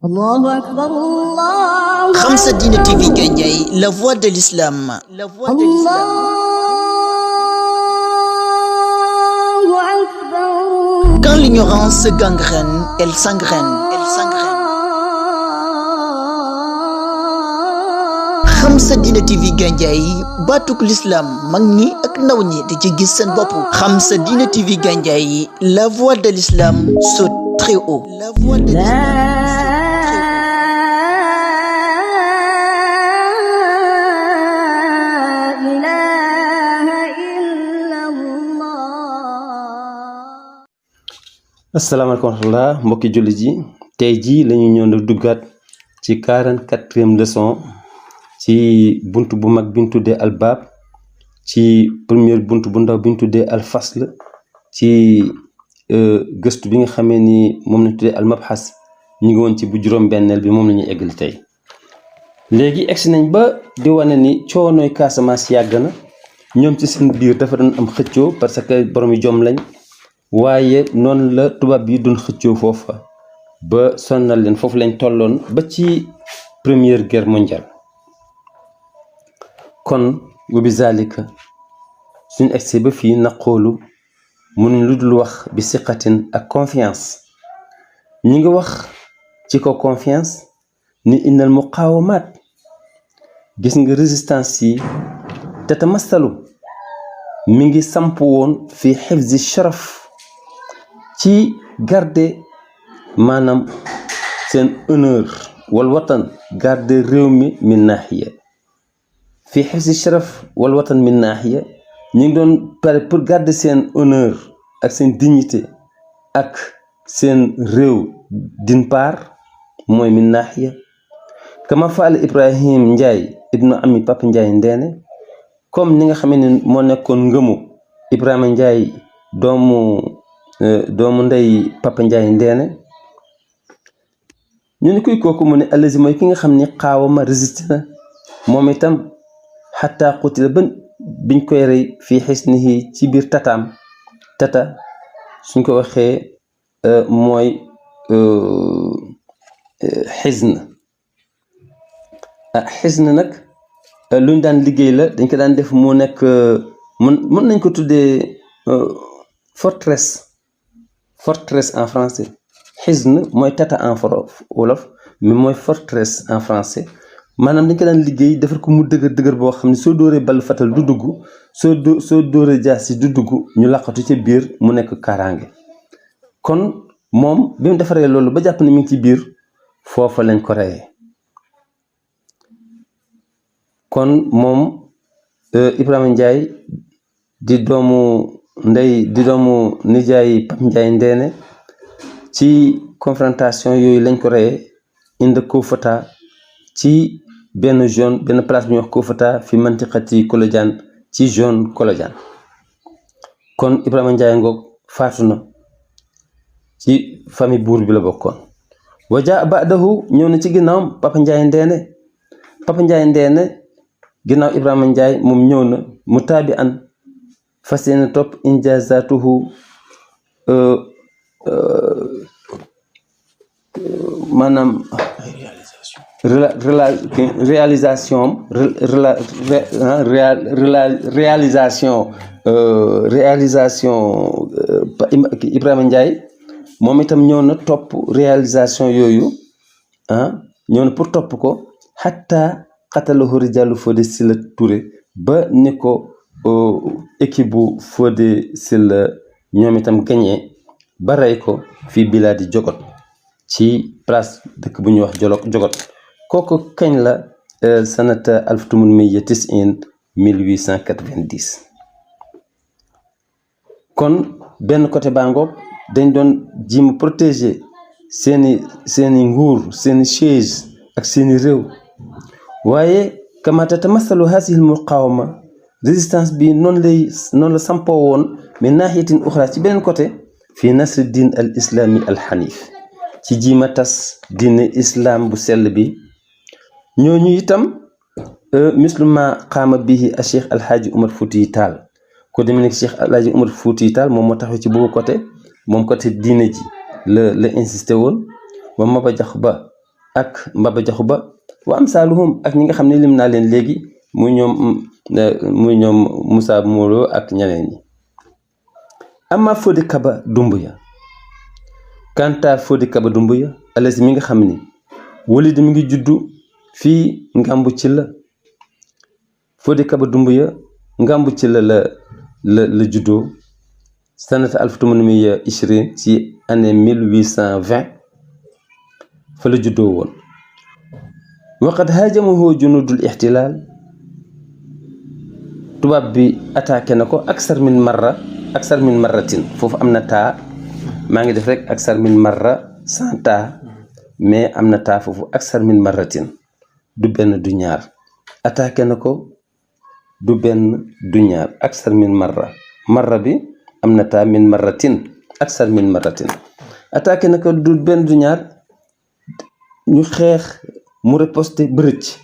الله أكبر الله Khamsa Dine TV Gandiaye, la voix de l'islam. La voix de l'islam. الله أكبر. Quand l'ignorance gangrène, elle s'engraine. Elle s'engraine. Khamsa Dine TV Gandiaye, batuk l'islam, mag ñi ak ndaw ñi di ci gis seen bopp. Khamsa Dine TV Gandiaye, la voix de l'islam saute très haut. La voix de l'islam. asalaamaaleykum wa rahmatulah mbokki jullit yi tey jii la ñu ñëw duggaat ci 44e leçon ci buntu bu mag bi ñu tuddee albaab ci première buntu bu ndaw bi ñu tuddee alfasl ci gëstu bi nga xamee ni moom la ñu tuddee almabxas ñu ngi woon ci bu juróom-benneel bi moom la ñuy eggali tey. léegi egsi nañ ba di wane ni coonooy Casamance yàgg na ñoom ci seen biir dafa doon am xëccoo parce que borom yi jom lañ. waaye noonu la tubaab yi doon xëccoo foofa ba sonnal leen foofu lañ tolloon ba ci première guerre mondiale kon wa bi zalika suñu egsi ba fii naqoolu mënuñ lu dul wax bi siqatin ak confiance ñi ngi wax ci ko confiance ni innal muqaawamaat gis nga résistance yi tatamasalu mi ngi samp woon fi xifzi sharaf ci garder maanaam seen honneur wal watan garder réew mi min naaxiya fii xifsi sharaf wal watan min naaxiya ñu ngi doon pare pour garder seen honneur ak seen dignité ak seen réew d'une part mooy min naaxiya kama faala Ibrahim Ndiaye ibnu ami Papa Ndiaye Ndeene comme ni nga xam ne moo nekkoon ngëmu Ibrahima Ndiaye doomu ndey Papa Ndiaye Ndeene ñu ne kuy kooku mu ne allazi mooy ki nga xam ni xaawama résisté na moom itam xataa qutila ba biñ koy rey fii xisnihi ci biir tataam tata suñ ko waxee mooy xisn xisn nag luñ daan liggéey la dañ ko daan def mu nekk mën nañ ko tuddee forteresse en français xisn mooy tata en wolof mais mooy forteresse en français maanaam dañ ko daan liggéey defar ko mu dëgër boo xam ne soo dóoree bal fatal du dugg soo dóoree jaas yi du dugg ñu laqatu ca biir mu nekk kaaraange kon moom bi mu defaree loolu ba jàpp ne mi ngi ci biir foofa lañ ko reyee kon moom Ibrahima Ndiaye di doomu nijaay Papa Ndiaye Ndeene ci confrontation yooyu lañ ko reyee inde Koufata ci benn place bu ñuy wax Koufata fi mantiqati Kolodiane ci zone Kolodiane kon Ibrahima Ndiaye ngoog faatu na ci famille buur bi la bokkoon waja ba'dahu ñëw na ci ginnaawam Papa Ndiaye Ndeene ginnaaw Ibrahima Ndiaye moom ñëw na mu taabi an fas yéene topp injazatuhu maanaam réalisation Ibrahima Ndiaye moom itam ñëw na topp réalisation yooyu ñëw na pour topp ko xatta xatalahu rijalu Fodé Silla Touré ba ni ko équipe bu Fodé Silla ñoom itam gagné ba rey ko fii bilaadi jogot ci place dëkk bu ñuy wax jogot kooku kañ la sanata 1890 kon benn côté bangoog dañ doon jim protéger seeni nguur seeni chaise ak seeni réew waaye kama tatamasalu hasihi almuqawama résistance bi noonu la sampoo woon mais naaxiyatin uxra ci beneen côté fii nasri diin al islami al xanif ci jiima tas diine islam bu sell bi ñooñu itam muslima qaama bihi a cheikh alhaaji Umar Fuuti Taal ko demee nekk cheikh alhaaji Umar Fuuti Taal moom moo taxaw ci boobu côté moom côté diine ji la insisté woon ba Maba Jaxu Ba ak Mbaba Jaxu Ba wa amsaaluhum ak ñi nga xam ne lim naa leen léegi muy ñoom Moussa Moro ak ñeneen ñi. Amma Fodé Kaba Doumbouya kanta Fodé Kaba Doumbouya alasi mi nga xam ni walidi mi ngi juddu fii Ngambu ci la Fodé Kaba Doumbouya Ngambu ci la juddoo sanata 1820 ci année 1820 fa la juddoo woon. waqad haajamahu junudul ixtilaal tubaab bi attaqué na ko aksar min marratin foofu am na taa maa ngi def rek aksar min marra sans taa mais am na taa foofu aksar min marratin du benn du ñaar attaqué na ko du benn du ñaar aksar min marra bi am na taa min marratin aksar min marratin attaqué na ko du benn du ñaar ñu xeex mu riposte bu rëcc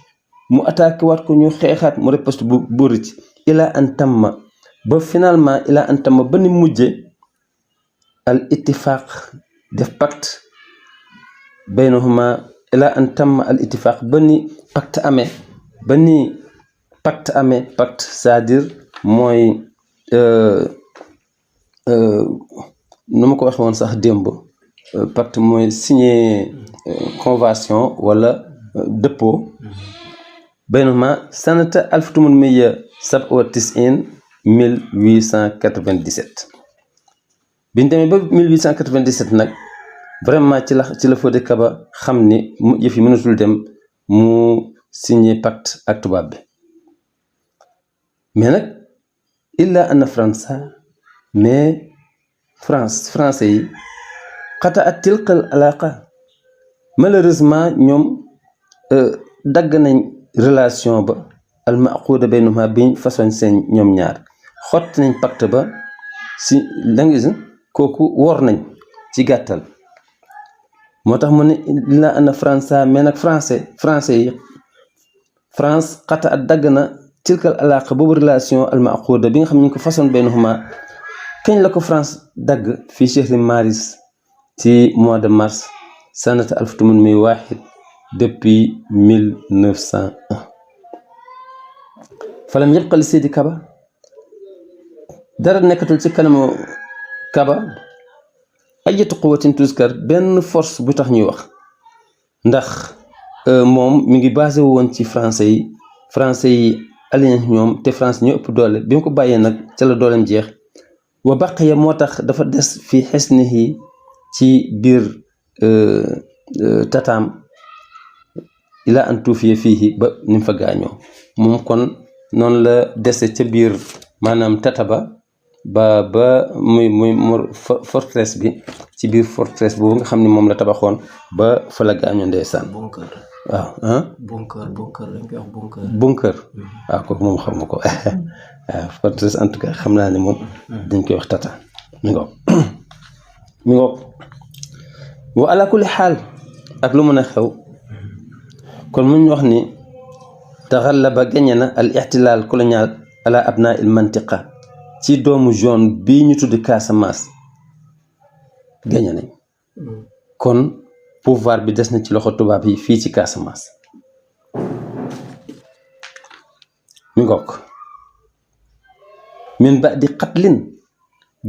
mu attaqué waat ko ñu xeexaat mu riposte bu rëcc ila an tamma ba finalement ila an tamma ba ni mujje al ittifaq def pacte baynahuma ila an tamma al ittifaq ba ni pacte amee pacte c'est-à-dire mooy nu ma ko waxee woon sax démb pacte mooy signé convention wala dëppoo baynahuma sanata 1897 biñ demee ba 1897 nag vraiment ci la Fodé Kaba xam ni yëf yi mënatul dem mu signé pacte ak tubaab bi mais nag illa anna français yi xata at tilqal alaqa malheureusement ñoom dagg nañ relation ba al maquda baynahuma biñ façon seen ñoom ñaar xott nañ pacte ba si da nga gis kooku wor nañ ci gàttal moo tax mu ne illa anna français mais nag français yi France xata at dagg na tilkal alaqa boobu relation al maquda bi nga xam ne ñu ko façon baynahuma kañ la ko France dagg fii chehri maris ci mois de mars sanata 1801 depuis 1901 falam yabqa li Seydi Kaba dara nekkatul ci kanamu Kaba ayatu quwwatin tuskar benn force bu tax ñuy wax ndax moom mi ngi basé woon ci français yi aligné ñoom te France ñoo ëpp doole bi mu ko bàyyee nag ca la dooleem jeex wa baqiya moo tax dafa des fi xisnihi ci biir tataam ila an tuufiya fii ba ni mu fa gaañoo moom kon noonu la dese ca biir maanaam tata ba muy forteresse bi ci biir forteresse boobu nga xam ne moom la tabaxoon ba fa la gaañoo ndeysaan. bunker waaw ah. bunker dañ koy wax bunker. bunker waaw kooku moom xam nga ko waaw forteresse en tout cas xam naa ne moom dañ koy wax tata mi ngoog wa ala kulli xaal ak lu mën a xew kon mu ñu wax ni taxallaba gañe na al ixtilaal colonial ala abna il mantiqa ci doomu zone bii ñu tudd Casamance gañe nañ kon pouvoir bi des na ci loxo tubaab yi fii ci Casamance mi ngoog min ba di xatlin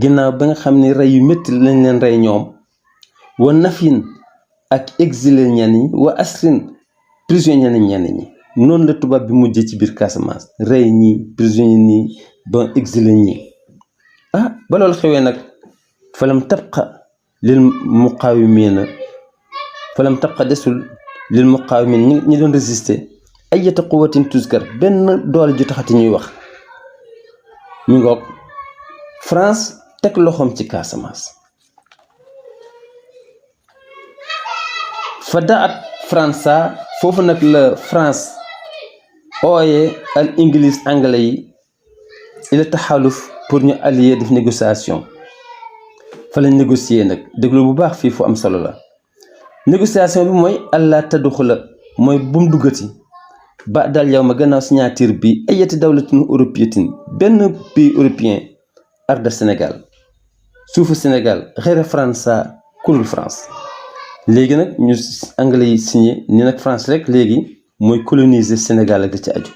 ginnaaw ba nga xam ne rey yu métti lañ leen rey ñoom wa nafin ak exilé ñenn ñi wa asrin prisonnier ñenn ñi noonu la tubaab bi mujjee ci biir Casamance rey ñi prisonnier ñi ba exilé ñi ba loolu xewee nag falam tabqa lil muqaawimiina desul lil muqaawimiin ñi doon résister ayyata quwwatin tuskar benn doole ju taxati ñuy wax mi ngoog France teg loxoom ci Casamance fa daat France foofu nag la France ooye al anglais yi ila taxaluf pour ñu allier def négociation fa lañ négocier nag déglu bu baax fii fu am solo la négociation bi mooy allah tadduxula mooy bum duggati ba dal yow ma gannaaw signature bi ayati dawlatin européenne benn pays européen arda Sénégal suufu Sénégal xëyra France kulul France léegi nag ñu anglais yi signé ni nag France rek léegi mooy coloniser Sénégal ak ci aju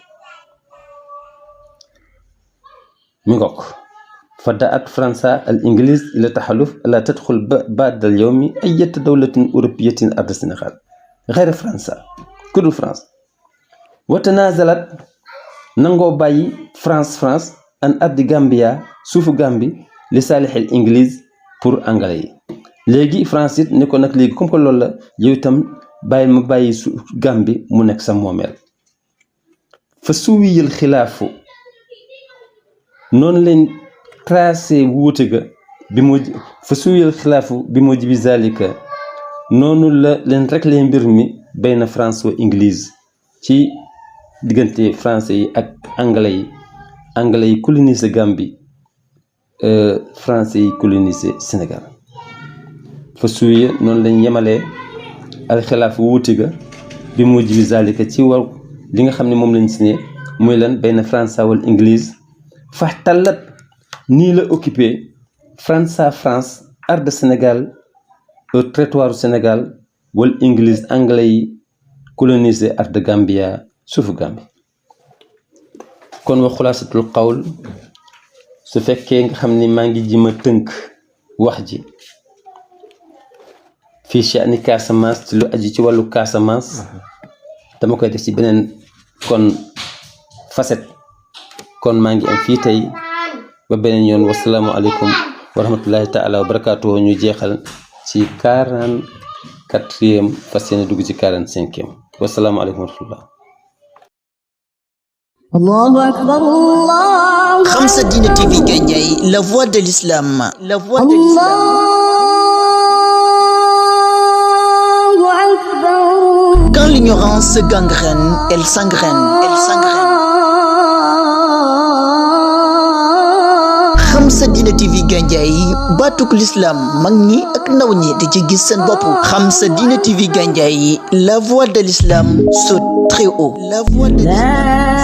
mi ngoog فدأت فرنسا الإنجليز إلى تحالف لا تدخل بعد اليوم أي دولة أوروبية أرض السنغال غير فرنسا كل فرنسا وتنازلت نانغو باي فرانس أن أرض غامبيا سوف غامبي لصالح الإنجليز pour anglais léegi France it ne ko nag léegi comme que loolu la yow itam bàyyi ma bàyyi su Gambie mu nekk sa moomeel fa suwiyal xilaafu noonu leen tracé wuute ga bi mu fa suwiyal xilaafu bi mu jibi zalika noonu la leen rek leen mbir mi bayna France wa English ci diggante français yi ak anglais yi colonisé Gambie français yi colonisé Sénégal fa suuye noonu lañ yemalee alxilaaf wuute ga bi mu jibi zalika ci war li nga xam ne moom lañ signé muy lan benn France wal English faxtalat nii la occupé France ard Sénégal territoire Sénégal wal English anglais yi colonisé ard Gambia suufu Gambie kon wa xulaasatul qawl su fekkee nga xam ni maa ngi jima tënk wax ji fii sha'ni Casamance ci lu aji ci wàllu Casamance dama koy def ci beneen kon facette kon maa ngi am fii tey ba beneen yoon wasalaamu aleykum wa rahmatullahi taala wa barakaatuhu ñu jeexal ci 44e fas yéene dugg ci 45e wasalaamu aleykum wa rahmatullah Allahu akbar Allah. Khamsa Dina TV Gandiaye, la voix de l'islam. La voix de l'islam. Allahu akbar. Quand l'ignorance gangrène, elle s'engraine. Khamsa Dina TV Gandiaye, batuk l'islam, mag ñi ak ndaw ñi di ci gis seen bopp. Khamsa Dina TV Gandiaye, la voix de l'islam saute très haut. La voix de l'islam.